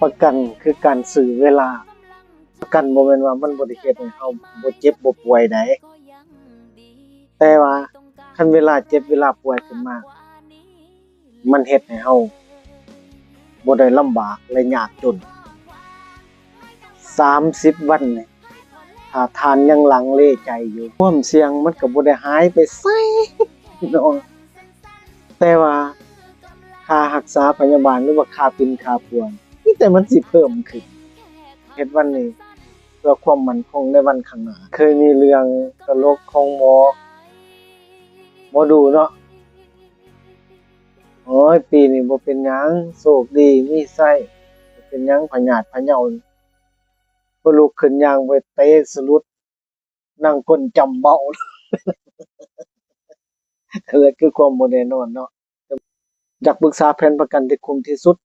ປະກັນຄືການຊື້ເວລາ. ປະກັນບໍ່ແມ່ນວ່າມັນບໍ່ໄດ້ເຮັດໃຫ້ເຮົາບໍ່ເຈັບບໍ່ປ່ວຍໃດ, ແຕ່ວ່າຄັນເວລາເຈັບເວລາປ່ວຍຂຶ້ນມາ ມັນເຮັດໃຫ້ເຮົາບໍ່ໄດ້ລຳບາກ ແລະ ຍາກຈົນ. ສາມສິບວັນນີ້ ຖ້າທ່ານຍັງລັງເລໃຈຢູ່, ຄວາມສ່ຽງມັນກໍບໍ່ໄດ້ຫາຍໄປໃສເນາະ, ແຕ່ວ່າຄ່າຮັກສາພະຍາບານ ຫຼືວ່າຄ່າປິ່ນຄ່າປົວ ມີແຕ່ມັນຊິເພີ່ມຂຶ້ນ. ເຮັດວັນນີ້ເພື່ອຄວາມໝັ້ນຄົງໃນວັນຂ້າງໜ້າ. ເຄີຍມີເລື່ອງຕະຫຼົກຂອງໝໍ ໝໍດູເນາະ, ໂອ້ຍ ປີນີ້ບໍ່ເປັນຫຍັງ ໂຊກດີມີໄຊ, ບໍ່ເປັນຫຍັງ ພະຍາດພະເຍົາ. ພໍລຸກຂຶ້ນຍ່າງໄປເຕະສະຫຼຸດ ນັ່ງກົ້ນຈ້ຳເບົາ. ນັ້ນແຫຼະຄືຄວາມບໍ່ແນ່ນອນເນາະ. ຢາກປຶກສາແຜນປະກັນທີ່ຄຸ້ມທີ່ສຸດ